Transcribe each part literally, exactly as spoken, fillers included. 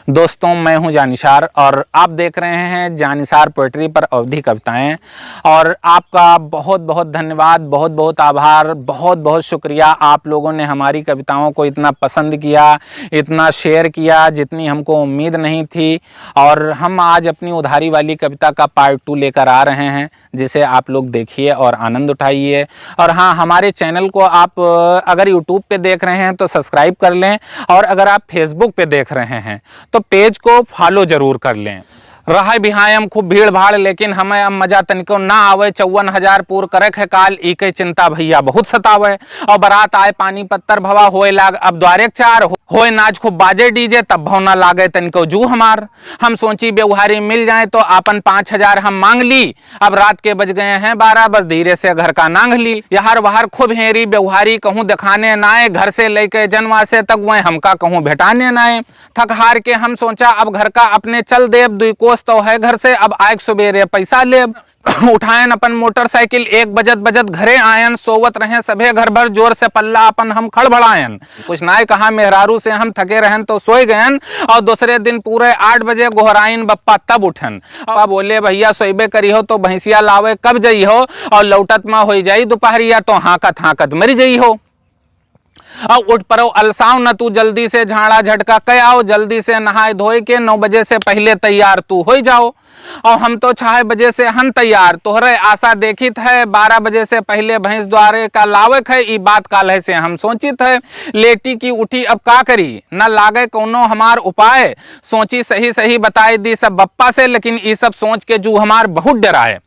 दोस्तों, मैं हूं जानिसार और आप देख रहे हैं जानिसार पोएट्री पर अवधी कविताएं। और आपका बहुत बहुत धन्यवाद, बहुत बहुत आभार, बहुत बहुत शुक्रिया। आप लोगों ने हमारी कविताओं को इतना पसंद किया, इतना शेयर किया, जितनी हमको उम्मीद नहीं थी। और हम आज अपनी उधारी वाली कविता का पार्ट टू लेकर आ रहे हैं, जिसे आप लोग देखिए और आनंद उठाइए। और हाँ, हमारे चैनल को आप, अ, अगर यूट्यूब पे देख रहे हैं तो सब्सक्राइब कर लें, और अगर आप फेसबुक पे देख रहे हैं तो पेज को फॉलो जरूर कर लें। रहे बिहायम खूब भीड़ भाड़, लेकिन हमें अब मजा तनिको ना आवे। चौवन हजार पूर करे है काल, ई के चिंता भैया बहुत सतावे। और बारात आए पानी पत्तर भवा, होए लाग अब द्वारे क चार, हो-, होए नाच खूब बाजे डीजे, तब भव ना लागे तनिको जू हमार। हम सोची व्यवहारी मिल जाए तो आपन पाँच हजार हम मांग ली। अब रात के बज गए हैं बारह, बस धीरे से घर का नांग ली। यहार वहार खूब हेरी व्यवहारी कहूँ दिखाने नाए, घर से लेके जनवा से तक वह हमका कहूँ भेटाने नाए। थक हार के हम सोचा अब घर का अपने चल देब, दुई कोस तो है घर से, अब आए क सुबेरे पैसा लेब। उठायन अपन मोटरसाइकिल, एक बजत बजत घरे आयन, सोवत रहे सभे घर भर, जोर से पल्ला अपन हम खड़बड़ायन। कुछ नाय कहा मेहरारू से हम थके रहन तो सोए गयन, और दूसरे दिन पूरे आठ बजे गोहराइन बप्पा तब उठन। बप्पा बोले, "भैया सोइबे करी हो तो भैंसिया लावे कब जई हो, और लौटत मा होई जाई दोपहरिया तो हाँकत हाँकत मरी जई हो।" और उठ परो अलसाओ न तू, जल्दी से झाड़ा झटका कै आओ, जल्दी से नहाए धोए के नौ बजे से पहले तैयार तू होई जाओ। और हम तो छह बजे से हन तैयार, तोहरे आशा देखित है, बारह बजे से पहले भैंस द्वारे का लावे क है, ई बात काल्हे से हम सोचित है। लेटी की उठी अब का करी, न लागे कौनो हमार उपाय, सोची सही सही बताए दी सब बप्पा से, लेकिन ई सब सोच के जू हमार बहुत डराए।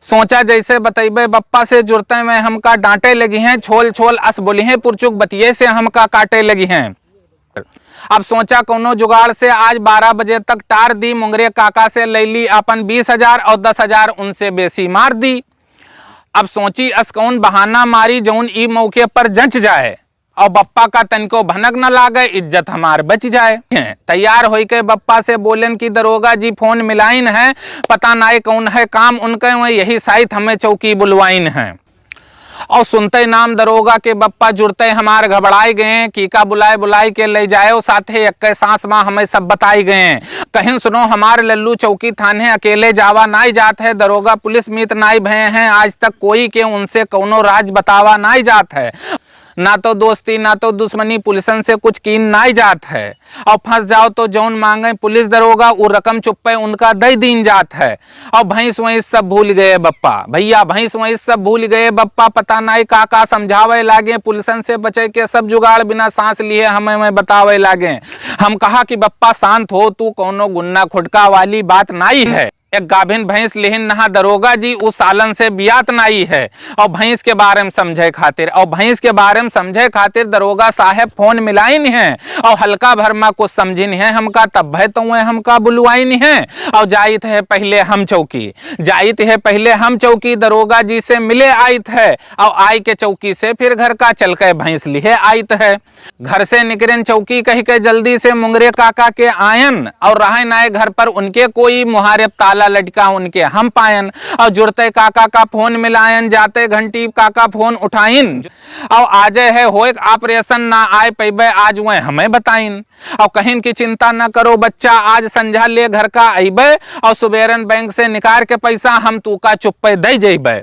सोचा जैसे बतैबे बप्पा से, जुरते में हमका डांटे लगी हैं, छोल छोल अस बोली हैं, पुरचुक बतिये से हमका काटे लगी हैं। अब सोचा कौनो जुगाड़ से आज बारह बजे तक टार दी, मुंगरे काका से ले ली अपन बीस हजार और दस हजार उनसे बेसी मार दी। अब सोची अस कौन बहाना मारी जौन ई मौके पर जंच जाए और बप्पा का तनिको भनक न लागे, इज्जत हमार बच जाए। तैयार होई के बप्पा से बोलेन कि दरोगा जी फोन मिलाइन है, पता नाई कौन है काम उनके, वह यही साइत हमें चौकी बुलवाइन है। और सुनते नाम दरोगा के बप्पा जुड़ते हमार घबराए गए, कीका बुलाए बुलाए के ले जायो साथे, यक्के सांस मा हमें सब बताए गए। कहिन सुनो हमार लल्लू चौकी थाने अकेले जावा नाई जात है, दरोगा पुलिस मीत नाई भये हैं, आज तक कोई के उनसे कौनो राज बतावा नाई जात है। ना तो दोस्ती ना तो दुश्मनी, पुलिसन से कुछ कीन नाई जात है। और फंस जाओ तो जौन मांगे पुलिस दरोगा, उ रकम चुप्पे उनका दे दीन जात है। और भैंस वैंस सब भूल गए बप्पा, भैया भैंस वैंस सब भूल गए बप्पा, पता नाई का का समझावे लागे, पुलिसन से बचे के सब जुगाड़ बिना सांस लिए हमें मैं बतावे लागे। हम कहा कि बप्पा शांत हो तू, कौनो गुन्ना खुटका वाली बात नाई है। एक गाभिन भैंस लिहिन नहा दरोगा जी, उ सालन से बियात नाई है। और भैंस के बारे में समझे खातिर, और भैंस के बारे में समझे खातिर दरोगा साहेब फोन मिलाइन है और हल्का भर मा कुछ समझिन है हमका, तब भय तो वह हमका बुलवाइन है। और जाइत है पहले हम चौकी, जाइत है पहले हम चौकी, दरोगा जी से मिले आइत है और आई के चौकी से फिर घर का चल के भैंस लिहे आइत है। घर से निकरेन चौकी कह के जल्दी से मुंगरे काका के आयन, और रहे नाय घर पर उनके कोई, मुहारे ताला लटका उनके हम पायन। और जुड़ते काका का फोन मिलायन, जाते घंटी काका फोन उठाइन, और आजे है होए ऑपरेशन, ना आए पैबे आज वह हमें बताइन। और कहिन की चिंता न करो बच्चा, आज संझा ले घर का अइबे, और सुबेरन बैंक से निकाल के पैसा हम तू का चुप्पे दे जइबे।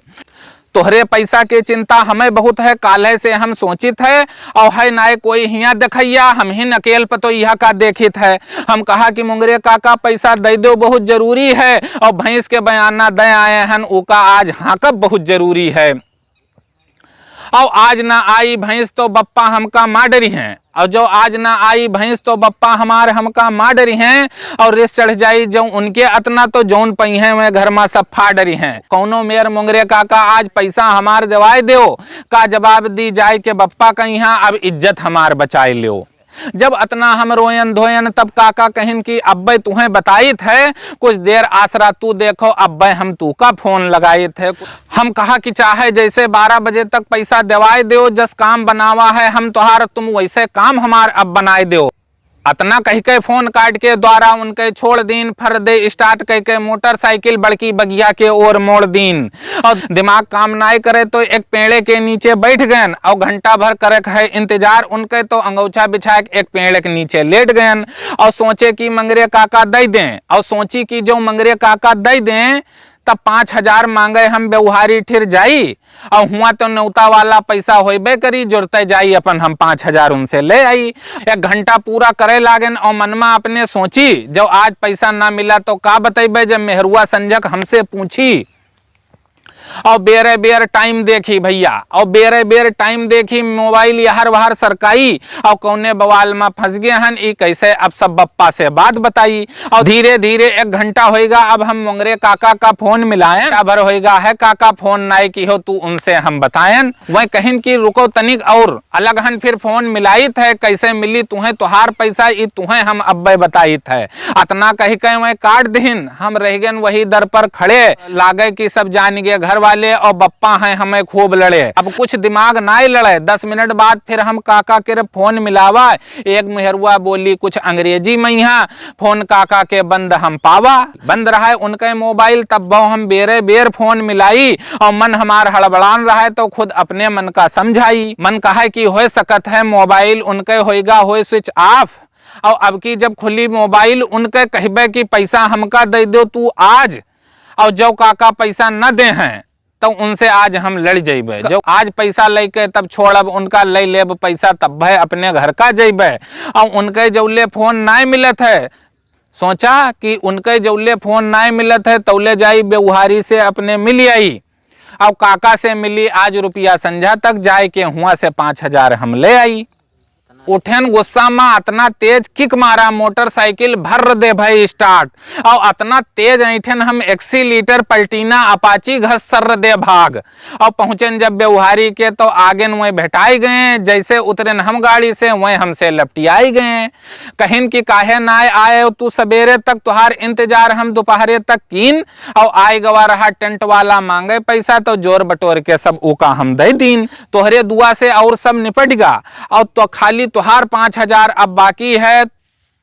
तोहरे पैसा के चिंता हमें बहुत है, काल्हे से हम सोचित है, और है नाय कोई हियाँ देखैया, हम ही अकेल पतोहिया का देखित है। हम कहा कि मुंगरे काका पैसा दे दो बहुत जरूरी है, और भैंस के बयाना दे आए हन, ओका आज हाँकब बहुत जरूरी है। और आज ना आई भैंस तो बप्पा हमका मार डरी हैं, और जो आज ना आई भैंस तो बप्पा हमार हमका मार डरी हैं, और रिस चढ़ जाई जो उनके अतना तो जौन पई हैं वह घर मा सब फाड़ डरी हैं। कौनो मेर मुंगरे काका आज पैसा हमार देवाए देओ, का जवाब दी जाए के बप्पा कहिया अब इज्जत हमार बचाए लेओ। जब अतना हम रोयन धोयन तब काका कहिन कि अब्बे तुहें बताइत है, कुछ देर आसरा तू देखो, अब्बे हम तू का फोन लगाइत है। हम कहा कि चाहे जैसे बारह बजे तक पैसा देवाए देओ, जस काम बनावा है हम तोहार, तुम वैसे काम हमार अब बनाए देओ। अतना कहिके फोन काट के द्वारा उनके छोड़ दीन, फर दे स्टार्ट कहिके मोटरसाइकिल बड़की बगिया के ओर मोड़ दीन। और दिमाग काम नाय करे तो एक पेड़े के नीचे बैठ गयन और घंटा भर करक है इंतजार उनके, तो अंगोछा बिछा के एक पेड़े के नीचे लेट गयन और सोचे कि मंगरे काका दे दें, और सोची कि जो मंगरे काका दे दें तब पाँच हजार मांगे हम व्यवहारी ठिर जाई, और हुआ तो न्योता वाला पैसा होइबे करी, जोरते जाई अपन हम पाँच हजार उनसे ले आई। एक घंटा पूरा करे लागेन और मनमा अपने सोची, जब आज पैसा ना मिला तो का बतैबे जब मेहरुआ संझक हमसे पूछी। और बेरे बेर टाइम देखी भैया, और बेरे बेर टाइम देखी, मोबाइल यहर वहर सरकाई, और कौने बवाल में फंस गए हन, ई कैसे अब सब बप्पा से बात बताई। और धीरे धीरे एक घंटा होइगा, अब हम मोंगरे काका का फोन मिलायन, अबर होइगा है काका फोन नाय की हो तू उनसे हम बतायन। वह कहिन कि रुको तनिक और अलग हन फिर फोन मिलाइत है, कैसे मिली तुहें तुहार पैसा ई तुहें हम अब्बे बताइत है। अतना कहिके वह काट दिहिन, हम रह गए वही दर पर खड़े, लागे कि सब जान गए घर वाले और बप्पा हैं हमें खूब लड़े। अब कुछ दिमाग नाय लड़े, दस मिनट बाद फिर हम काका के फोन मिलावा, एक मेहरुआ बोली कुछ अंग्रेजी में, यहाँ फोन काका के बंद हम पावा। बंद रहा है उनके मोबाइल, तब बहु हम बेरे बेर फोन मिलाई और मन हमार हड़बड़ान रहा है तो खुद अपने मन का समझाई। मन कहा कि हो सकत है मोबाइल उनके होइगा होए स्विच ऑफ, और अब की जब खुली मोबाइल उनके कहबे कि पैसा हमका दे दो तू आज, और जो काका पैसा न दे हैं तो उनसे आज हम लड़ जइबे। जो आज पैसा लेके तब छोड़ब उनका, ले लेब पैसा तब भय अपने घर का जइबे। और उनके जौले फोन नाय मिलत है, सोचा कि उनके जौले फोन नाय मिलत है तौले जाई व्यवहारी से अपने मिल आई, और काका से मिली आज रुपया संझा तक जाए के हुआ से पाँच हजार हम ले आई। उठेन गुस्सा मा अतना तेज किक मारा, मोटरसाइकिल भर्र दे भई स्टार्ट, और अतना तेज ऐंठेन हम एक्सीलीटर पलटीना अपाची घस सर्र दे भाग। और पहुँचेन जब व्यवहारी के तो आगेन वहीं भेटाई गए, जैसे उतरेन हम गाड़ी से वहीं हमसे लपटियाई गए। कहिन कि काहे नाय आए तू सबेरे तक, तुहार इंतजार हम दोपहरे तक कीन, और आय गवा रहा टेंट वाला मांगे पैसा तो जोर बटोर के सब ऊका हम दे दीन। तोहरे दुआ से और सब निपट गा, और तो खाली तोहार पाँच हजार अब बाकी है।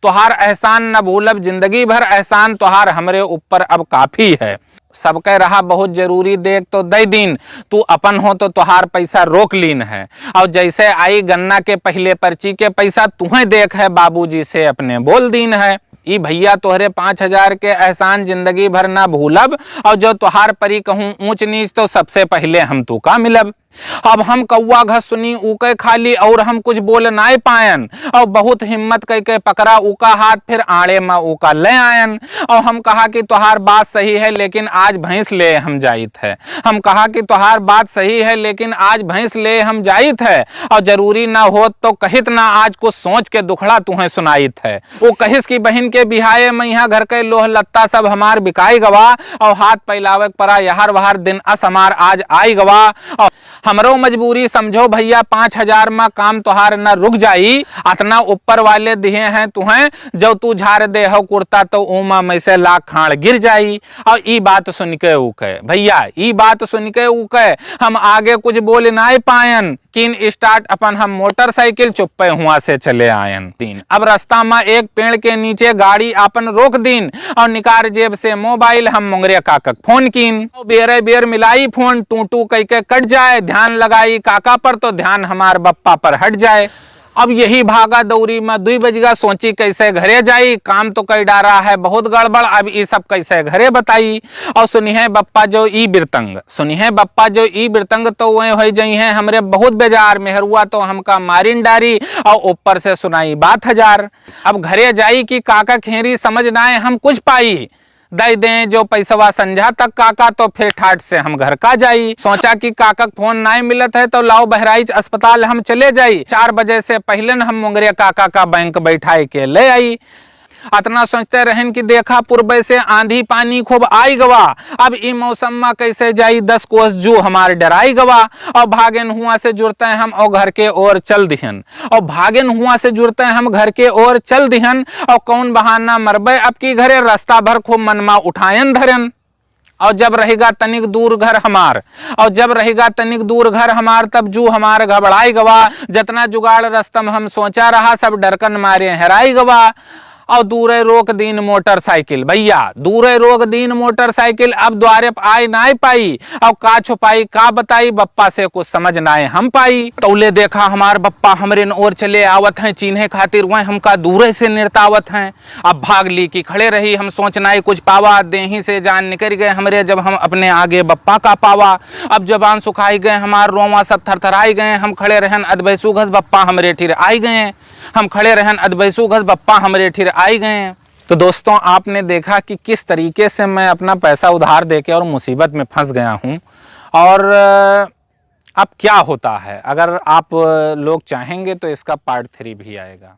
तोहार एहसान न भूलब जिंदगी भर, एहसान तोहार हमरे ऊपर अब काफी है। सबके रहा बहुत जरूरी देख तो दे दीन, तू अपन हो तो तोहार पैसा रोक लीन है। और जैसे आई गन्ना के पहले पर्ची के पैसा तुहें देख है, बाबूजी से अपने बोल दीन है। ई भैया तोहरे पाँच हजार के एहसान जिंदगी भर ना भूलब, और जो तोहार परी कहूँ ऊंच नीच तो सबसे पहले हम तू का मिलब। अब हम कौआ घस सुनी ऊके खाली और हम कुछ बोल नाय पायन, और बहुत हिम्मत कइके पकड़ा ऊका हाथ, फिर आड़े मा ऊका ले आयन। और हम कहा कि तोहार बात सही है, लेकिन आज भैंस ले हम जाइत है। हम कहा कि तोहार बात सही है, लेकिन आज भैंस ले हम जाइत है, और जरूरी ना होत तो कहित ना, आज कुछ सोच के दुखड़ा तुहें सुनाइत है। वो कहिस कि बहिन के बिहाए में यहाँ घर के लोह लत्ता सब हमार बिकाई गवा, और हाथ फैलावे के परा यहर वहर दिन अस हमार आज आई गवा। और हमरो मजबूरी समझो भैया, पाँच हजार मा काम तोहार न रुक जाई, अतना ऊपर वाले दिहे हैं तुहें, जो तू झार दे हो कुर्ता तो ऊमा में से लाख खाड़ गिर जाई। और ई बात सुन के ऊ कहे, भैया ई बात सुन के ऊ कहे, हम आगे कुछ बोल नाय पायन, कीन स्टार्ट अपन हम मोटरसाइकिल चुप्पे हुआ से चले आयन। तीन, अब रास्ता मा एक पेड़ के नीचे गाड़ी आपन रोक दीन और निकार जेब से मोबाइल हम मोंगरे काका के फोन कीन। बेरे बेर मिलाई फोन, टू टू कइके कट जाए, ध्यान लगाई काका पर तो ध्यान हमार बप्पा पर हट जाए। अब यही भागा दौरी मा दुई बजगा, सोची कैसे घरे जाई, काम तो कई डारा है बहुत गड़बड़, अब ई सब कैसे घरे बताई। और सुनिहे बप्पा जो ई बिरतंग, सुनिहे बप्पा जो ई बिरतंग तो वह हो जई हैं हमरे बहुत बेजार, मेहरुआ तो हमका मारिन डारी और ऊपर से सुनाई बात हजार। अब घरे जाई कि काका खेरी समझ नाए हम कुछ पाई, दे दें जो पैसवा संझा तक काका तो फिर ठाट से हम घर का जाई। सोचा कि काका के फोन नाय मिलत है तो लाओ बहराइच अस्पताल हम चले जाई। चार बजे से पहले न हम मोंगरे काका का बैंक बैठाए के ले आई। अतना सोचते रहन कि देखा पूर्वे से आंधी पानी खूब आई गवा, अब ई मौसम मा कैसे जाई, दस कोस जू हमार डराई गवा। और भागेन हुआ से जुरते हम और घर के ओर चल दिहन। और भागेन हुआ से जुरते हम घर के ओर चल दिहन। और कौन बहाना मरबे अब की घरे, रास्ता भर खूब मन मा उठायन धरन। और जब रहेगा तनिक दूर घर हमार, और जब रहेगा तनिक दूर घर हमार, तब जू हमार घबड़ाई गवा। जतना जुगाड़ रस्तम हम सोचा रहा, सब डरकन मारे हेराई गवा। और दूरे रोक दीन मोटरसाइकिल, भैया, दूरे रोक दीन मोटरसाइकिल, अब द्वारे प आए नाय पाई। और का छुपाई, का बताई, बप्पा से कुछ समझ नाय हम पाई। तौले देखा हमार बप्पा हमरे न ओर चले आवत हैं, चीन्हे खातिर वह हमका दूरे से निरतावत हैं। अब भाग ली कि खड़े रही, हम सोच नाई कुछ पावा, देही से जान निकल गए हमरे, जब हम अपने आगे बप्पा का पावा। अब जबान सुखाई गए हमार, रोवा सब थरथराई गए, हम खड़े रहन अदबैसू घस बप्पा हमरे ठिर आई गए, हम खड़े रहन अदबैसू घस बप्पा हमरे ठिर आई गए। तो दोस्तों, आपने देखा कि किस तरीके से मैं अपना पैसा उधार देके और मुसीबत में फंस गया हूँ। और, अ, अब क्या होता है, अगर आप, अ, लोग चाहेंगे तो इसका पार्ट थ्री भी आएगा।